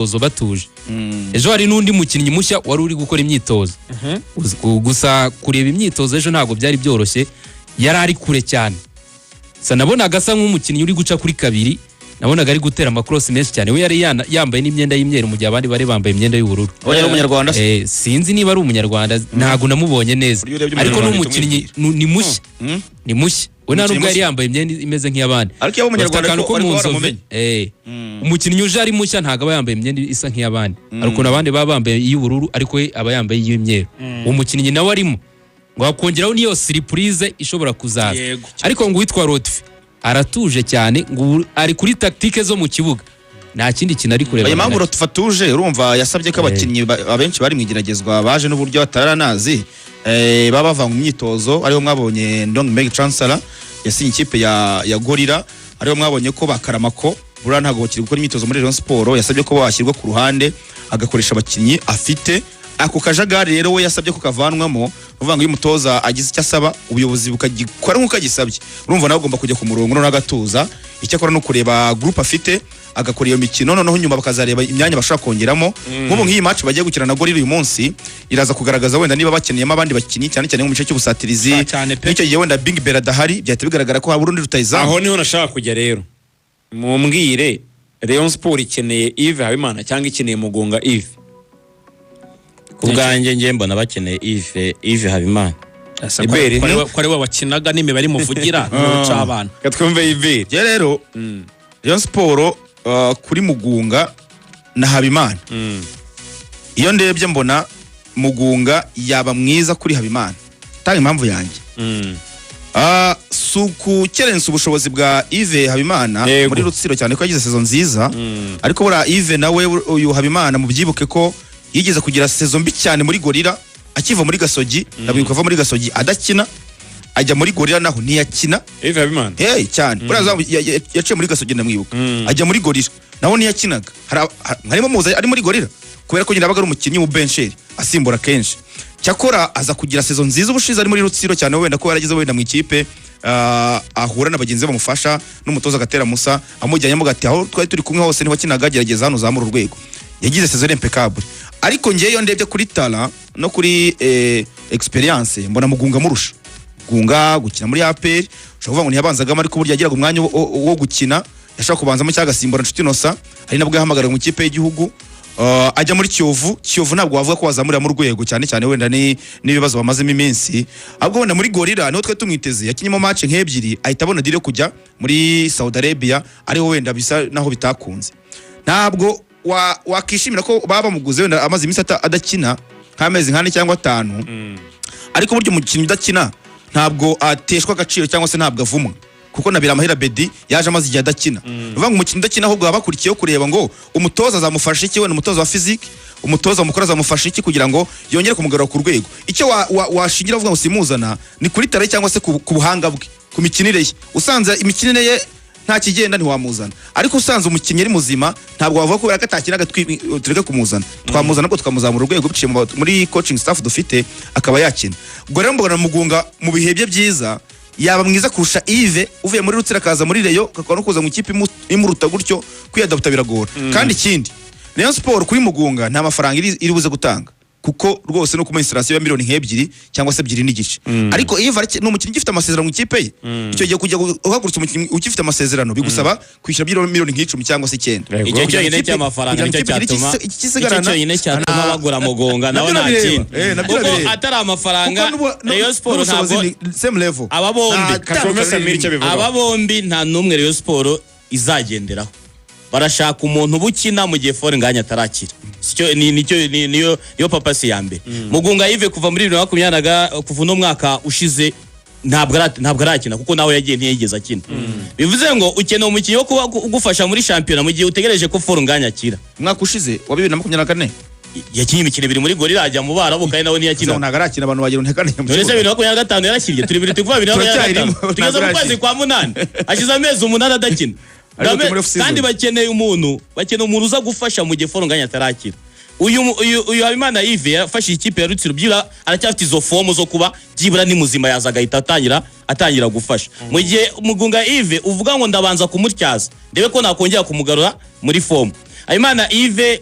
Imyitozo batuje. Ejo hari n'undi mukinnyi mushya wari uri gukora imyitozo. Gusa kureba imyitozo ejo ntabwo byari byoroshye, yari ari kure cyane. Gusa nabonaga asa nk'umukinnyi uri guca kuri kabiri, nabonaga ari gutera amakorosi menshi cyane. We yari yambaye n'imyenda y'imyeru, mu gihe abandi bari bambaye imyenda y'ubururu. Abonye ari Umunyarwanda se? Sinzi niba ari Umunyarwanda, ntabwo namubonye neza. Buryo urebye Ariko ni Umunyarwanda umukinnyi uhita ni mushya, ni mushya we, nta Umukinnyi nubwo yari mushya. yambaye imyenda imeze nk'iy'abandi. Ariko iyo aba Bafite Umunyarwanda akantu ko ariko mu nzove. waramumenye. Umukinnyi uje ari mushya ntabwo aba yambaye imyenda isa nk'iy'abandi. Hari ukuntu abandi baba bambaye iy'ubururu, ariko we aba yambaye iy'imyeru. Uwo mukinnyi nawe arimo, ngo hakongeraho n'iyo surprise ishobora kuzaza. Ariko ngo uwitwa Lotfi aratuje cyane, ngo ubu ari kuri tactique zo mu kibuga, nta kindi kintu ari kureba. Oya, impamvu Lotfi atuje, urumva yasabye ko abakinnyi abenshi bari mu igeragezwa baje n'uburyo bataranazi, baba bava mu myitozo. Ariho mwabonye Ndong Meg Chancellor yasinye ikipe ya Gorilla, ariho mwabonye ko bakaramako buriya ntabwo bakiri gukora imyitozo muri Rayon Sport. Yasabye ko bashyirwa ku ruhande, agakoresha abakinnyi afite. Ako kajagari rero we yasabye ko kavanwamo. Uvuga ngo iyo umutoza agize icyo asaba, ubuyobozi bukagikora nk'uko agisabye, urumva nawe agomba kujya ku murongo noneho agatuza. Icyo akora ni ukureba groupe afite, agakora iyo mikino, noneho nyuma bakazareba imyanya bashobora kongeramo. Nk'ubu nk'iyi match bagiye gukina na Gorilla uyu munsi iraza kugaragaza wenda niba bakeneyemo abandi bakinnyi, cyane cyane nko mu gice cy'ubusatirizi. Ah, cyane pe. Nk'icyo gihe wenda Big Bell adahari, byahita bigaragara ko habura undi rutayizamu. Aho niho nashaka kujya rero. Mumbwire, Rayon Sport ikeneye Yves Habimana cyangwa ikeneye Mugunga Yves? Ku bwanjye, njye mbona bakeneye Yves Habimana. Ese ko Iberi, ko ari we wakinaga n'imibare imuvugira n'uca abana? Reka twumve Yves. Njye rero, Rayon Sport, kuri Mugunga na Habimana, iyo ndebye mbona Mugunga yaba mwiza kuri Habimana. Tanga impamvu yanjye. Si ukukerensa ubushobozi bwa Yves Habimana muri Rutsiro, cyane ko yagize saison nziza, ariko buriya Yves nawe, uyu Habimana, mubyibuke ko yigeze kugira saison mbi cyane muri Gorilla akiva muri Gasogi. Ndabwibuka ava muri Gasogi adakina, ajya muri Gorilla naho ntiyakina. Yves Habimana. Hey, cyane. Buriya yaciye muri Gasogi, ndamwibuka, ajya muri Gorilla naho ntiyakinaga. Harimo muzi ari muri Gorilla kubera ko nyine abaga ari umukinnyi w'ubencheri, asimbura kenshi. Cyakora aza kugira saison nziza ubushize ari muri Rutsiro, cyane wenda ko yarageze wenda mu ikipe, ahura na bagenzi be bamufasha, n'umutoza agatera Musa amujyanyemo gati: "Aho twari turi kumwe hose ntiwakinaga, gerageza hano uzamura urwego." Yagize saison impeccable, ariko ngewe iyo ndebye kuri talent no kuri experience, mbona Mugunga amurusha. Gunga gukina muri APR, ushobora kuvuga ngo ntiyabanzagamo, ariko burya yagiraga umwanya wo gukina, yashobora kubanzamo cyangwa agasimbura Nshuti Innocent. Hari nabwo yahamagaraga mu ikipe y'igihugu. Ajya muri Kiyovu. Kiyovu ntabwo wavuga ko wazamurira mu rwego, cyane cyane wenda ni n'ibibazo bamazemo iminsi. Ahubwo wenda muri Gorilla niho twe tumwiteze. Yakinyemo match nk'ebyiri, ahita abona deal yo kujya muri Saudi Arabia, ariho wenda bisa naho bitakunze. Ntabwo wakishimira ko baba bamuguze wenda amaze iminsi adakina nk'amezi nk'4 cyangwa 5, ariko burya umukinnyi udakina ntabwo ateshwa agaciro cyangwa se ntabwo avumwa, kuko na Biramahire Abedi yaje amaze igihe adakina. Ni ukuvuga ngo umukinnyi udakina, ahubwo baba bakurikiyeho kureba ngo umutoza azamufasha iki, wenda umutoza wa physique, umutoza mukuru azamufasha iki kugira ngo yongere kumugarura ku rwego. Icyo washingira uvuga ngo simuzana ni kuri talent cyangwa se ku buhanga bwe, ku mikinire ye. Usanze imikinire ye nta kigenda, ntiwamuzana, ariko usanze umukinnyi ari muzima, ntabwo wavuga ko kubera ko atakinaga tureke kumuzana. Twamuzana, ariko tukamuzamura urwego biciye muri coaching staff dufite, akaba yakina. Ubwo rero mbona Mugunga mu bihe bye byiza yaba mwiza kurusha Yves uvuye muri Rutsiro akaza muri Rayon, kakaba no kuza mu ikipe imuruta gutyo, kwiyadaputa biragora. Kandi ikindi, Rayon Sport kuri Mugunga nta mafaranga iri buze gutanga, kuko rwose no kumuha installation ya miliyoni nk'ebyiri cyangwa se 2.5. Ariko Yves ni umukinnyi ugifite amasezerano mu ikipe ye. Icyo gihe kujya uhagurutsa umukinnyi ugifite amasezerano bigusaba kwishyura byibura miliyoni nk'10 cyangwa se 9. Icyo Kugira ngo cyonyine cy'amafaranga kugira ngo nicyo ikipe igire cyatuma icyo isigarana. Icyo cyonyine cyatuma bagura Mugunga nawe Nabyo nta nabireba. kindi, Nabyo kuko nabireba. atari amafaranga, Kuko Rayon Sport n'ubushobozi ntabwo ni same level. Aba bombi. Nta Kashome Samir icyo abivugaho. Aba bombi nta n'umwe Rayon Sport izagenderaho. Barashaka umuntu uba ukina mu gihe Fall Ngagne atarakira. Sicyo ni nicyo ni niyo niyo purpose ya mbere. Mugunga Yves kuva muri 2020 kuva uno mwaka ushize ntabwo arakina, kuko nawe yagiye ntiyigeze akina. Bivuze ngo ukeneye umukinnyi wo kuba ugufasha muri shampiyona mu gihe utegereje ko Fall Ngagne akira. Umwaka ushize wa 2024? Yakinnye imikino ibiri muri Gorilla, ajya mu Barabu, kandi nawe ntiyakina. Ntabwo arakina, abantu bagira ntekane mu None se kibuga. 2025 yarashyiriye, turi bibiri, turi kuva 2025, Turacyayirimo, tugeze mu ntabwo kwezi irakina. kwa munani, hashize amezi 8 adakina. Ariko turi muri off-season. Kandi bakeneye umuntu uza gufasha mu gihe Fall Ngagne atarakira. Uyu Habimana Yves yafashe ikipe ya Rutsiro, byibura aracyafite izo forme zo kuba byibura ni muzima, yaza agahita atangira gufasha, mu gihe Mugunga Yves uvuga ngo ndabanza kumutyaza ndebe ko nakongera kumugarura muri forme. Habimana Yves,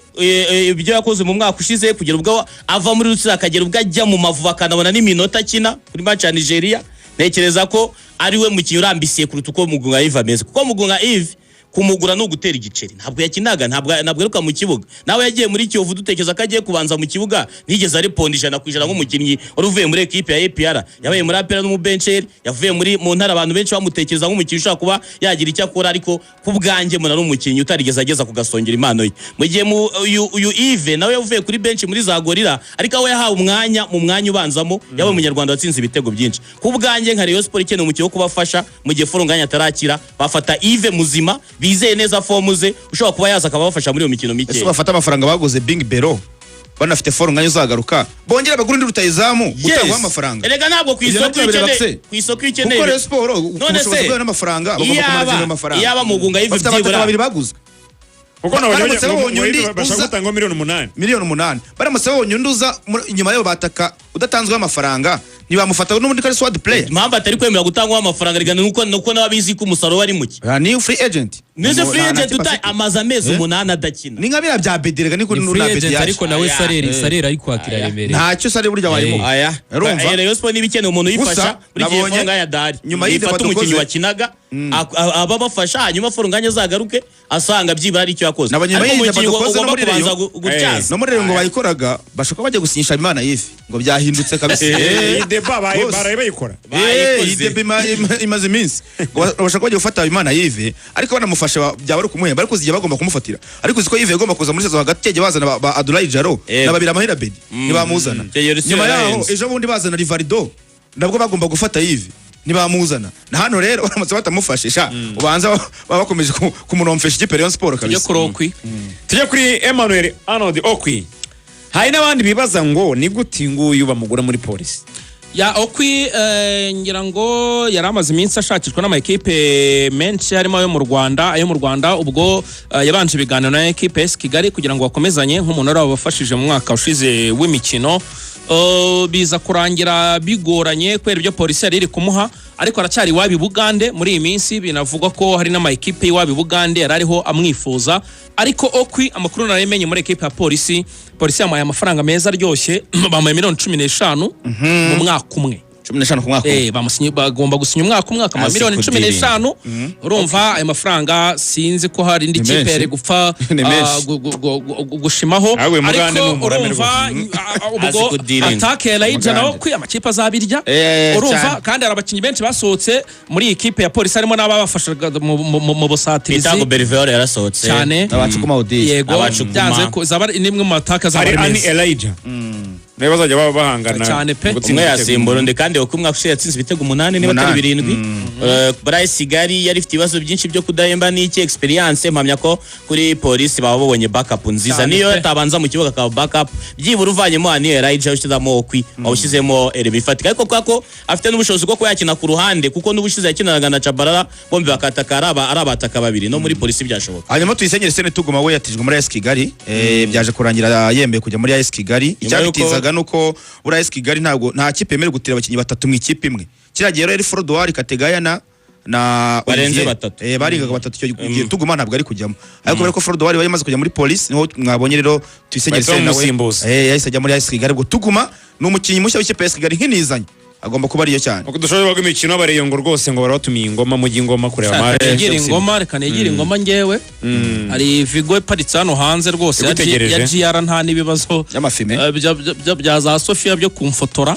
ibyo yakoze mu mwaka ushize, kugera ubwo ava muri Rutsiro akagera ubwo ajya mu Mavubi, akanabona n'iminota akina kuri match ya Nigeria, ntekereza ko ari we mukinnyi urambisiye kuruta uko Mugunga Yves ameze, kuko Mugunga Yves kumugura ni ugutera igiceri. Ntabwo yakinaga, ntabwo aheruka mu kibuga. Nawe yagiye muri Kiyovu dutekereza ko agiye kubanza mu kibuga, ntiyigeze areponda 100% nk'umukinnyi wari uvuye muri ekipe ya APR. Yabaye muri APR n'umubencheri, yavuye muri mu ntara, abantu benshi bamutekereza nk'umukinnyi ushobora kuba yagira icyo akora, ariko ku bwanjye mbona ari umukinnyi utarigeze ageza ku gasongero impano ye. Mu gihe uyu Yves nawe yavuye kuri bench muri za Gorilla, ariko aho yahawe umwanya mu mwanya ubanzamo, yabaye umunyarwanda watsinze ibitego byinshi. Ku bwanjye nka Rayon Sport ikeneye umukinnyi wo kubafasha mu gihe Fall Ngagne atarakira, bafata Yves muzima, bizeye neza forme ze, ushobora kuba yaza akaba abafasha muri iyo mikino Ese mike. bafata amafaranga baguze Bing Bero, banafite Fall Ngagne uzagaruka, bongera bagura undi rutayizamu utangwaho amafaranga? Erega ntabwo ku Ibyo isoko nabyo bireba ukeneye se. ku isoko iyo ukeneye Kuko Rayon Sport ku None bushobozi se, bwayo n'amafaranga bagomba kumanaginga amafaranga. iyaba Mugunga Yves Bafite abataka byibura babiri baguzwe. Kuko nabonye Baramutse babonye undi bashaka gutanga miliyoni 8. Miliyoni 8. Baramutse babonye undi uza inyuma y'abo bataka udatanzweho amafaranga, ntibamufata n'ubundi ko ari squad player? Impamvu atari kwemera gutangwaho amafaranga rigana nuko nawe abizi ko umusaruro wari muke. Ah, ni free agent. Nize free Nta agent kipe uta afite. amaze amezi 8 adakina. Ni nka biriya bya Bedi rega, niko Ni free na Bedi agent yaje. ariko nawe Aya. Salaire ari kwakira remereye. Ntacyo sare burya wayimuha. Aya. Urumva? Rayon Sport niba ikeneye umuntu uyifasha Gusa, muri gihe nabonye Fall Ngagne adahari, nyuma y'ibyo ifata umukinnyi badukoze- wakinaga aba abafasha, hanyuma Fall Ngagne azagaruke asanga byibura ari icyo yakoze. Nabonye nyuma Ariko y'ibyo umukinnyi badukoze no ugomba muri kubanza Rayon. gutyaza. No muri Rayon ngo bayikoraga, bashobora kuba bagiye gusinyisha Imana Yves, ngo byahindutse kabisa. Iyi débat Rwose. baraye bayikora. Bayikoze. Iyi débat imaze iminsi ngo bashobora kuba bagiye gufata Imana Yves, ariko banamufasha byaba ari ukumuhemba, ariko uzi igihe bagomba kumufatira. Ariko uzi ko Yves yagomba kuza muri saison hagati, yagiye bazana ba Adulai Jaro na babiri Amahera Bedi, ntibamuzana. Icyo gihe Rutsiro Nyuma yaho yarahenze. ejo bundi bazana Rivaldo, nabwo bagomba gufata Yves, ntibamuzana. Na hano rero baramutse batamufashe sha, ubanza baba bakomeje kumunomfesha ikipe Rayon Sport Tujye kabisa. kuri Okwi. Tujye kuri Emmanuel Arnold Okwi. Hari n'abandi bibaza ngo ni gute nguyu bamugura muri Polisi? Ya Okwi, ngira ngo yari amaze iminsi ashakishwa n'amakipe menshi, harimo ayo mu Rwanda. Ayo mu Rwanda ubwo yabanje ibiganiro na ekipe AS Kigali kugira ngo bakomezanye nk'umuntu wari wabafashije mu mwaka ushize w'imikino. Biza kurangira bigoranye kubera ibyo Polisi yari iri kumuha, ariko aracyari iwabo i Bugande muri iyi minsi. Binavugwa ko hari n'amakipe y'iwabo i Bugande yari ariho amwifuza. Ariko Okwi, amakuru narayimenye muri ekipe ya Polisi, Polisi yamuhaye amafaranga meza aryoshye, bamuhaye miliyoni 15 mu mwaka umwe. 15 ku mwaka umwe. Bamusinye, bagomba gusinya umwaka umwe akamuha Azi miliyoni cumi kudirinda. n'eshanu. Urumva ayo mafaranga sinzi ko hari indi Ni kipe menshi. yari gupfa Ni menshi. gushimaho. Ahubwo uyu Mugande Ariko ni umurame urumva Azi ubwo kudirinda. attaque ya Elijah nawe Mugande. kwi amakipe azabirya. Urumva Cyane. kandi hari abakinnyi benshi basohotse muri iyi kipe ya Polisi, harimo n'ababafashaga mu busatirizi. Pitago Berivero yarasohotse. Cyane. Abacukuma Odile. Yego. Abacukuma. Byanze ko zaba ari nimwe mu attaque azaba Hari ari Ani meza. Elijah nawe bazajya baba bahangana Cyane pe. mu gutsinda Umwe ibitego. yasimbura undi, kandi uko umwaka ushize yatsinze ibitego 8 niba atari 8. 7. Bryce Kigali yari ifite ibibazo byinshi byo kudahemba n'iki experience, mpamya ko kuri Polisi baba babonye backup nziza. Cyane Niyo pe. yatabanza mu kibuga akaba backup, byibura uvanyemo Ani Elijah ushyizemo Okwi, wawushyizemo Erebe ifatika, ariko kubera ko afite n'ubushobozi bwo kuba yakina ku ruhande, kuko n'ubushize yakinanaga na Chabalala bombi bakataka ari abataka babiri, no muri Polisi byashoboka. Hanyuma Tuyisengere Sene Tuguma we yatijwe muri AS Kigali, byaje kurangira yemeye kujya muri AS Kigali. Nyuma y'uko- Icyabitizaga nuko muri AS Kigali ntabwo nta kipe yemerewe gutira abakinnyi batatu mu ikipe imwe. Kiriya gihe rero yari Frodouard Kategaya na Barenze Olivier. batatu. Baringaga batatu icyo gihe, Tuguma ntabwo ari kujyamo, ariko kubera ko Frodouard wari yamaze kujya muri Police, niho mwabonye rero Tuyisengere Bahita Sene nawe bamusimbuza. Yahise ajya muri AS Kigali. Ubwo Tuguma ni umukinnyi mushya w'ikipe ya AS Kigali nk'inizanye, agomba kuba ariyo cyane. Uko dushobora kuvuga imikino abareyo ngo rwose ngo barabatumiye ingoma, mujye ingoma kureba match. Negera ingoma, reka negere ingoma ngewe. Hari Vigo iparitse hano hanze rwose ya Igutegereje. ya GR, nta n'ibibazo Y'amafime. Bya za Sofia byo kumfotora.